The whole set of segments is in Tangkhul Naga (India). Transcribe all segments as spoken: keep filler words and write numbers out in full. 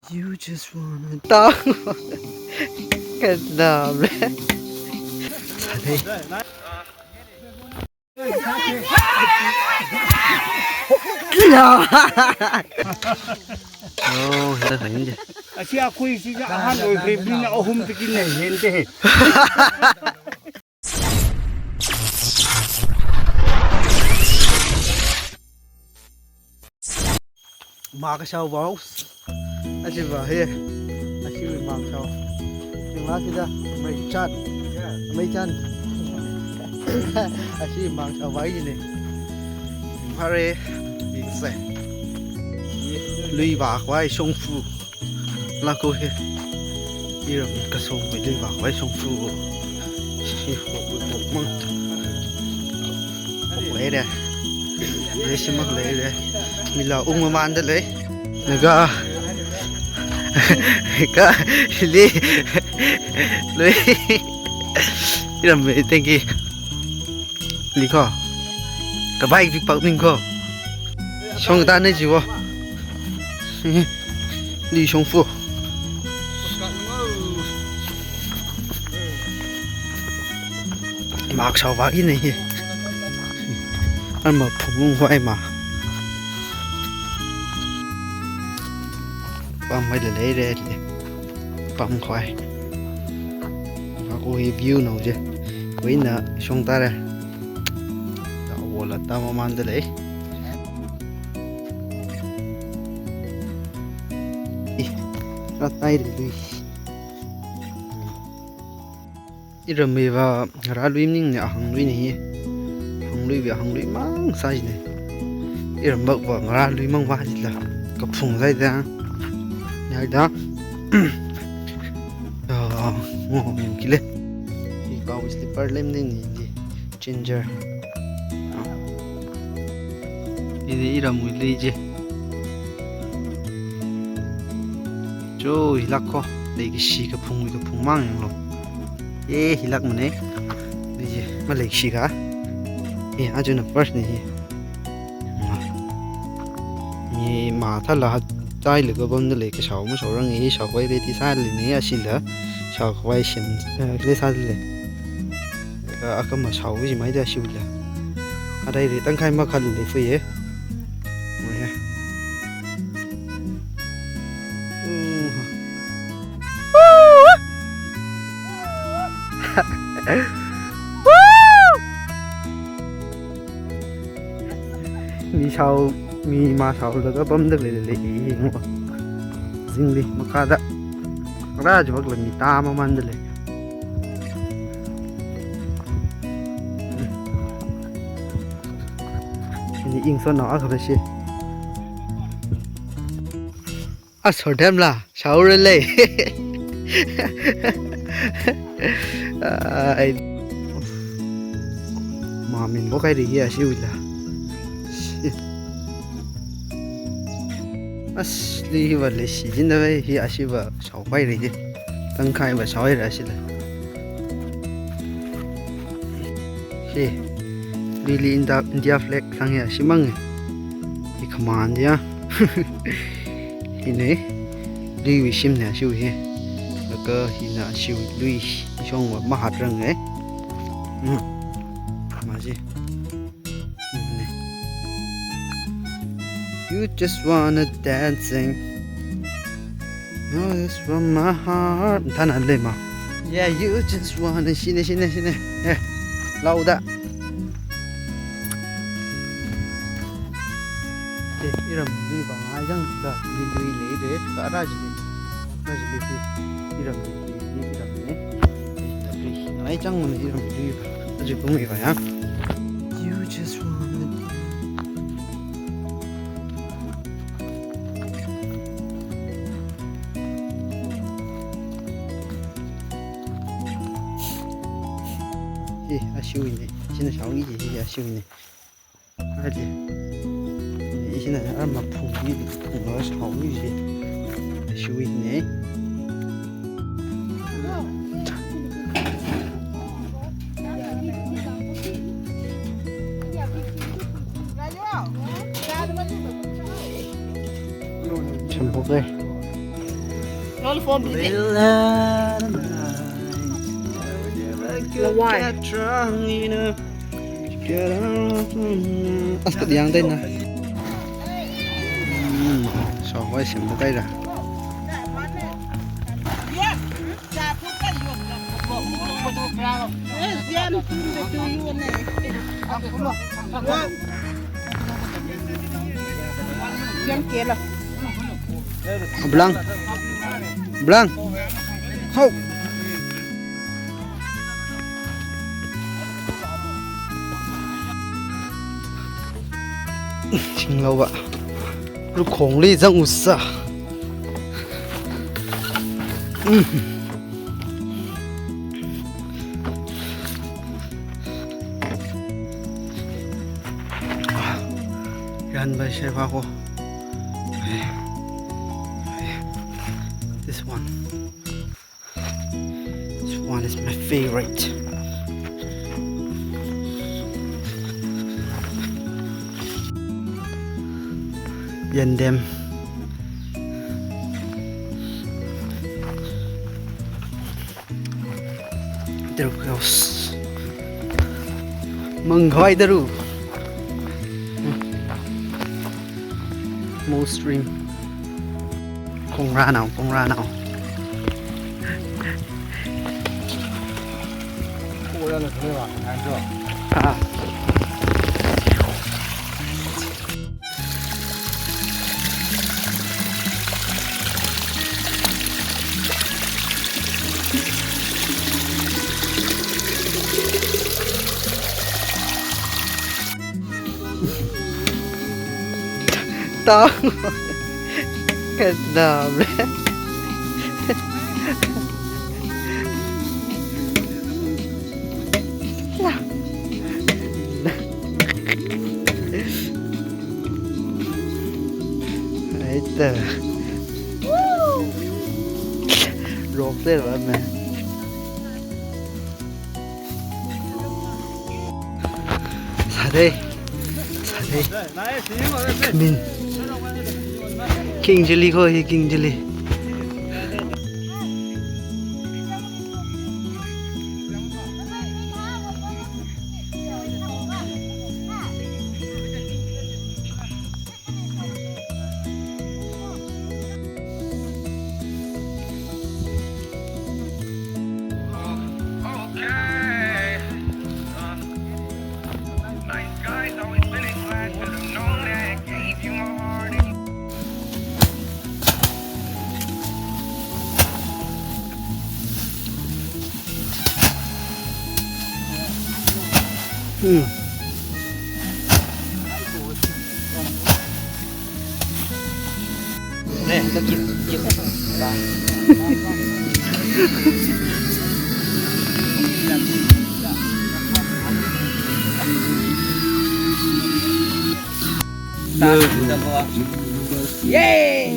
You just wanna talk. Kanam le. Sale. Oh, hila kainde. Ashi akhui shi ahān oikharibingna ahum tikinna hente. Makashao vao. Ashi va he. Ashi makashao. Tingla sida. Mai chan. Mai chan. Ashi makashao vao ine. Mare. Ise. Lui va kwai shongfa. Lako he. Iram kasong wui lui va kwai shongfa. Shi ho ho mang. Ho leire. Leshi mang leire. Mila ung mamanda lei. Naga. Ka. Li. Lui. Iram me thank you. Likho. Kabai big pak ningkho. Shong ta ne jiwo. Li shongfa. Makashao vao ine hi. Arma phung hoi ma. Pam mai le leire le. Pam khoi. Ako hi view no je. Wui na shong tare. Da wala ta mamanda lei. Ih, rat tai le lui. Iram mi va ngarā lui maningne, ahang lui ne hi. Hang lui va hang lui mang sāi ne. Iram bak va ngarā lui mang va jila. Kaphung sāi da. Yai da. Ah, ngo kile. Hi kawi slipper lem ne ni di. Ginger. Ah. Ini iram wui lui je. Jo, hilak kho. Leikashi kaphung, kaphung mang yanglo. Eh, hilak mane. Lui je, maleikashi ka. Eh, aja na first ne hi. Ma. Mi mathāla hat chai le kabam de lei kashao mashao rang e, shao khavai ready sāli ne, ashila. Shao khavai shin, eh, le sāli. Ka akha mashao ji mai da shila. Adai re tangkhai makhalu le fui e. Mo ya. Mm. Mi shao, mi mashao laga pamda lei lei, i, i, ngo. Zingli, makhada. Rajwak la mi ta mamanda lei. Ini ing so na akha ba shi. Asor dam la, shaora lei. Ai. Mamin bo kai ri ya shi wila. Asli va le shi jin da vai hi ashi va shao pai ri. Tangkhai va shao pai ri ashi la. Shi. Lili India, India flag sang ya shi mang. Hi command ya. Hi ne, lui wui shim ne ashiwui hi. Laga hina ashiwui lui shong wa mahat rang e. Hmm. Maji. Hmm, ne. You just wanna dancing. No, it's from my heart. Thana le ma. Yeah, you just wanna shine, shine, shine. Yeah. Louder. Te, iram lui va ngai jang da, lui lui le de, ka ra ji le. Ra ji le te, iram lui, lui, iram ne. Te, lui ngai jang ne, iram lui va. Aji kum va ya. You just wanna. Hi, ashiwui ne. Shina shaoki ji, hi, ashiwui ne. Aji. Ishina ya ma phungli, phungla shaoki ji. Ashiwui ne. Champhok e. Lawai. As ka yang dai na. Hmm, so wai sim ta dai ra. Blang. Blang. Hau. Singlaowa. Rukhongli zang usa. Mm. Yan bai shai ba ko. This one. This one is my favorite. Yandem. There goes. Mangkhoi daru. Mo stream. Kongra nao, kongra nao. Ah. Tao. Kanam le. Aita. Rock le ba me. Sādei. Sādei. Min. King chilli ko hi, king chilli. Hmm. Yay!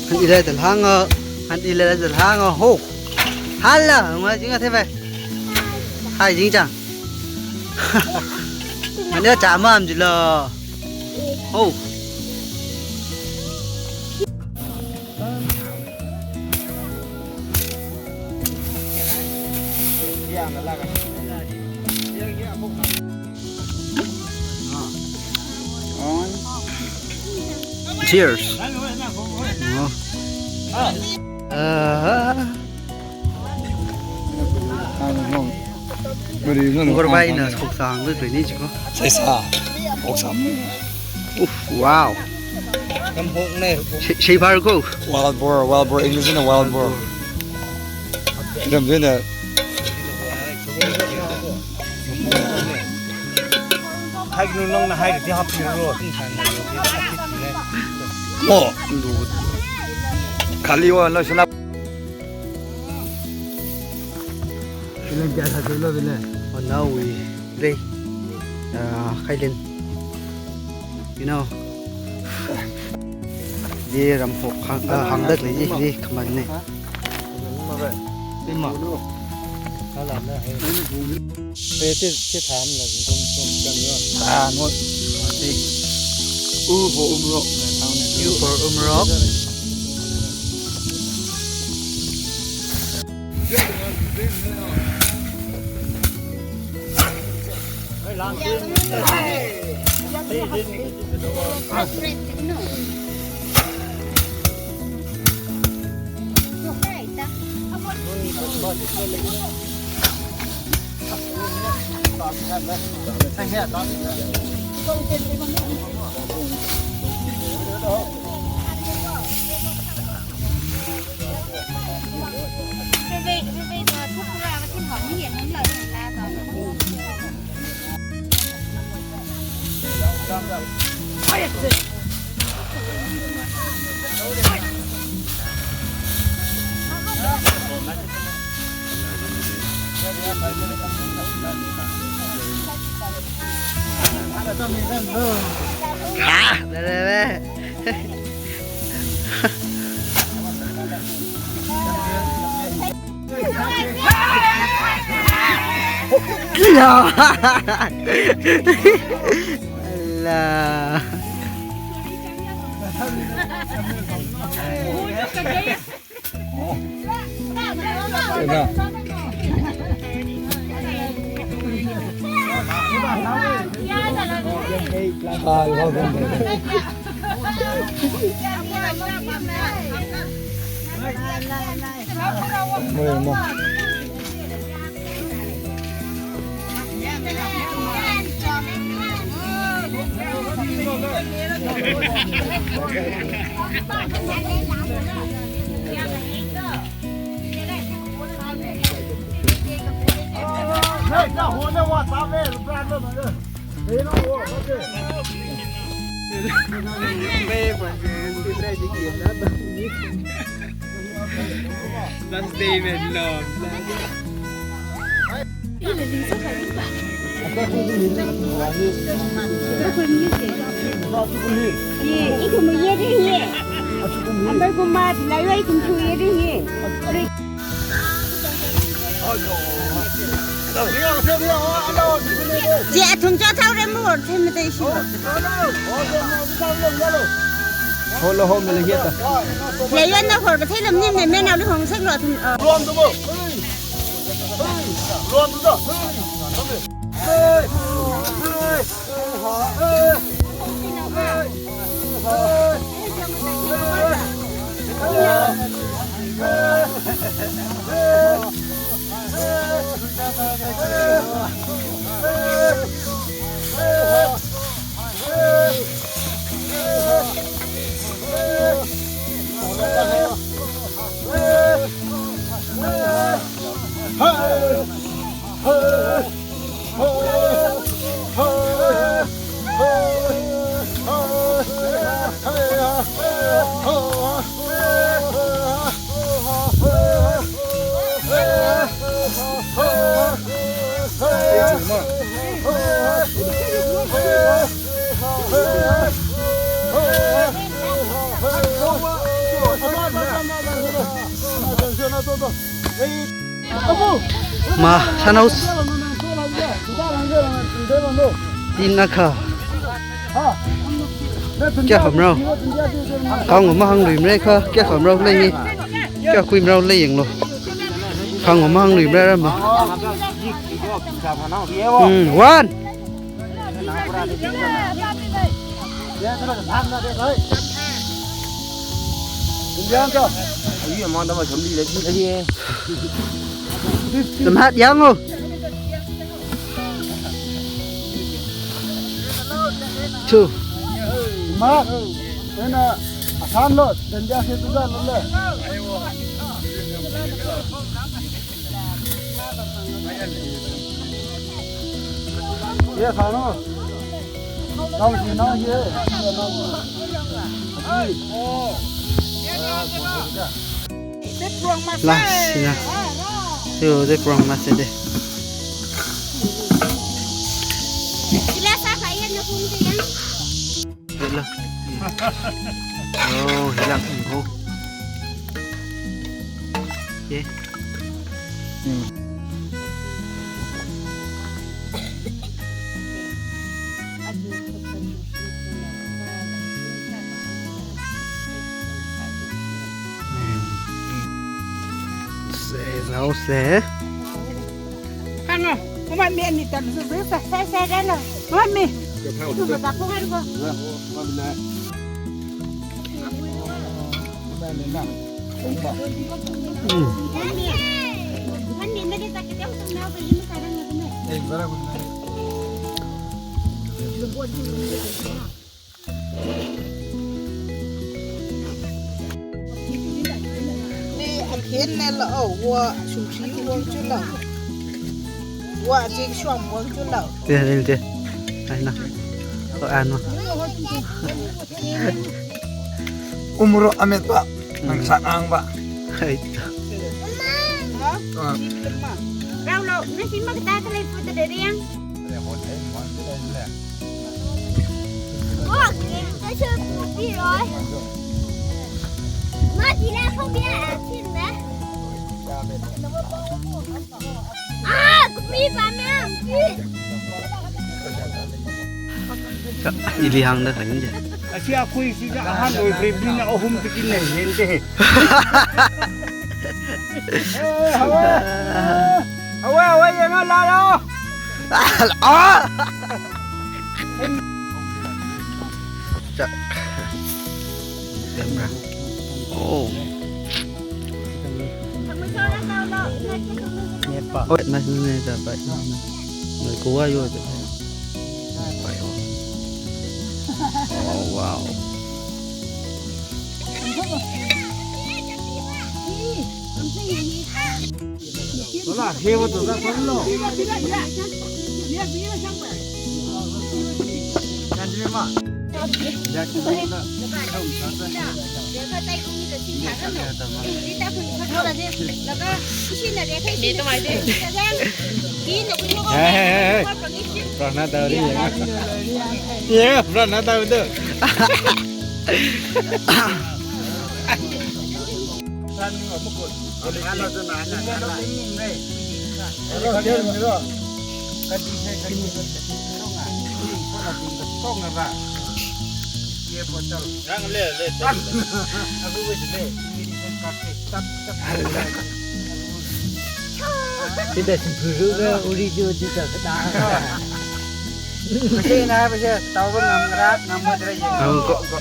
Han ilai da lhanga, han ilai da lhanga ho. Hala, ngwa jinga the bai. Hai jing chang. Han ya cha mam jilo. Ho. Cheers. Ah. Mukar bai na soksang bai bai ni chiko. Saisa. Soksang. Uff, wow. Kam hok ne. Shei, shei bar ko. Wild boar, wild boar. English na wild boar. Dam dina. Haiganu, nangna hairadi hapiralo. Mo, lu. Khali wa la sana. Bilen kya sa lo bilen. Oh, now we play. Uh, Khailin. You know. Ye ram hok hang, ah, hangdak lei ye, ye khaman ne. Ah, no. U for Umrok. U for Umrok. Ah, dada, dada. Alah. Last day when love. Chi athum chothaora mo, themda ishi. Holo ho mele hiya ta. Leiyan na hor kathei lam nim ne menao li hong sek lo athum. Ma, sanaus. Ina kha. Kayākha marao? Khangva mahāngluimara kha, kayākha marao lei hi. Kayākha marao lei yanglu. Khangva mahāngluimara ma. Hmm, one. Tamhat yango. Two. Ma, ena, asan lo, danja se tu lo le. Ye, sāno. Nao si, nao si. Last na. Yo, de prong mas de. Sila sa kaya na pun de yang. Hello. Oh, hilang. Oh. Ye. Hmm. Se, nao se. Hano, mama mi ani tam su su sa, sa, sa, sa, no. Mama mi. Tu ma ta ko han ko. Mm. Ni akhen ne la o wa shumshi wang chu la. Wa jing shwam wang chu la. Te, te, te. Ai na. Ko an ma. Umro amet ba, nang sa ang ba. Hai. Mama. Ah. Rau lo, nasi mak ta ta lei pu ta de yang. Wah, kita sih kopi roi. Ma, tidak kau biar asin dah. Ah, kopi panas. Ili hāngda khaning je. Ashi akhui si ja ahan loi pri pri na ahum tikin ne yen de. Eh, hawa. Hawa, hawa, yanga lalo. Ah! Ja. Oh. Oh, nice, nice, nice, bye. Ngai kuwa yo. Bye. Oh, wow. Hey, hey, hey, hey. Prana tau ri, yanga. Yanga, prana tau tu. Sida simpuru ga uri ju ju ta ta. Pase na, pase, tau ba ngamra, ngamra ye. Ang ko, ko.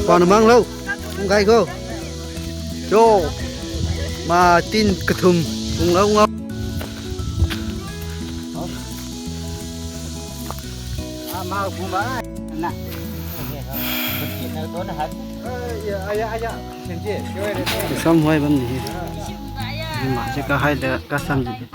Ko na mang lo. Ung kai ko. Jo. Ma tin kathum. Ung lo, ung lo. Samhoi bam ni. Ma chi kahai da kasam ji.